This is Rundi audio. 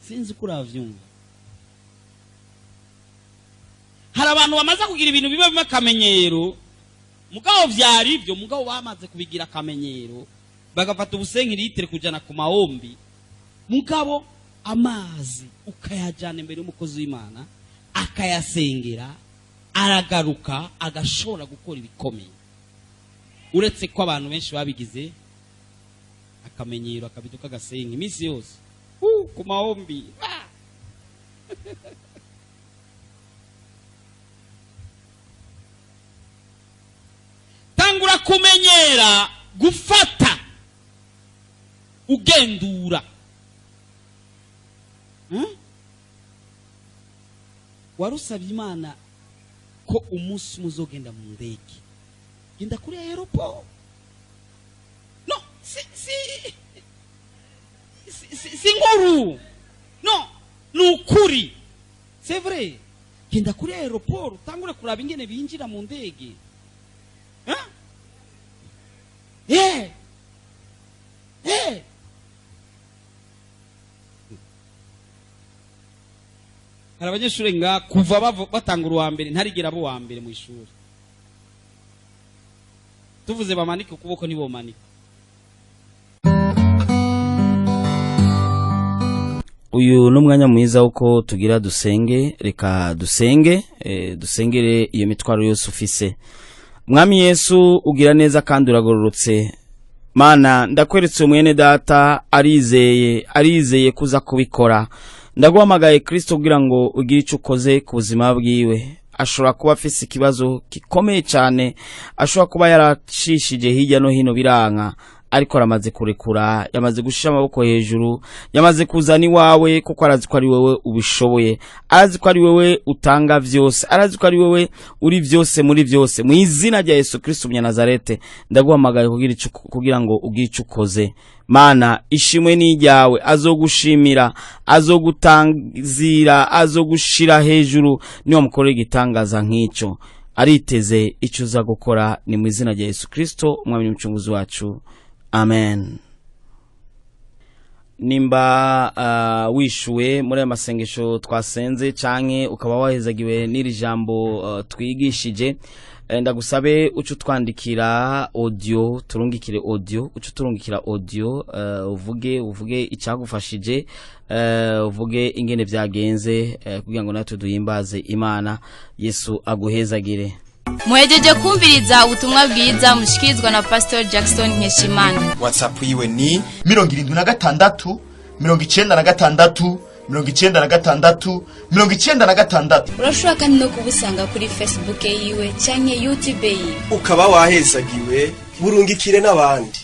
Sinzi ko uravyumva. Hari abantu bamaze kugira ibintu biba akamenyero, mugabo vyari ivyo, mugabo bamaze kubigira akamenyero, bagafata ubusenkiritere kujana ku mahombi, mugabo amazi ukayajana imbere y'umukozi w'Imana akayasengera, aragaruka agashobora gukora ibikomeye. Uretse ko abantu benshi babigize akamenyero, akabiduka agasenga iminsi yose ku mahombi. Tangura kumenyera gufata ugendura. Warusabye Imana ko umunsi muzogenda mu ndege, genda kuri aeroport. No, si nkuru. No, nukuri. C'est vrai. Genda kuri aeroport utangure kuraba ingene binjira mu ndege. Eh. Eh. Hari abanyeshuri nga kuva batangura uwa mbere ntarigera abo wa mbere mu ishuri. Tuvuze bamanike ukuboko nibo manika. Uyu n'umwanya mwiza uko tugira dusenge. Reka dusenge, dusengere iyo mitwaro yose ufise. Mwami Yesu, ugira neza kandi uragororotse. Mana, ndakweretse umwene data arizeye, arizeye kuza kubikora. Ndaguhamagaye Kristo kugira ngo ugire icyo ukoze ku buzima bwiwe. Ashobora kuba afise ikibazo gikomeye cyane, ashobora kuba yaracishije hirya no hino biranka, ariko aramaze kurekura, yamaze gushira amaboko hejuru, yamaze kuzana iwawe, kuko arazi ko ari wewe ubishoboye, arazi ko ari wewe utanga vyose, arazi ko ari wewe uri vyose muri vyose. Mu izina rya Yesu Kristo Umunyanazarete, ndaguhamagaye kugira ngo ugire ico ukoze. Mana, ishimwe ni iryawe. Azogushimira, azogutangzira, azogushira hejuru niba mukorera igitangaza nk'ico. Ariteze icyo uza gukora. Ni mu izina rya Yesu Kristo, umwami n'umucunguzi wacu, amen. Nimba wishuwe muri aya masengesho twasenze, canke ukaba wahezagiwe n'iri jambo twigishije, ndagusabe uce utwandikira audio, turungikire audio, uce uturungikira audio, uvuge icyagufashije, uvuge ingene vyagenze, kugira ngo natwe duhimbaze Imana. Yesu aguhezagire. Muhejeje kumviriza ubutumwa bwiza mushikirizwa na Pastor Jackson Nkeshimana. WhatsApp yiwe ni 76 96 96 96. Urashobora kandi no kubusanga kuri Facebook yiwe canke YouTube yiwe. Ukaba wahezagiwe, burungikire n'abandi.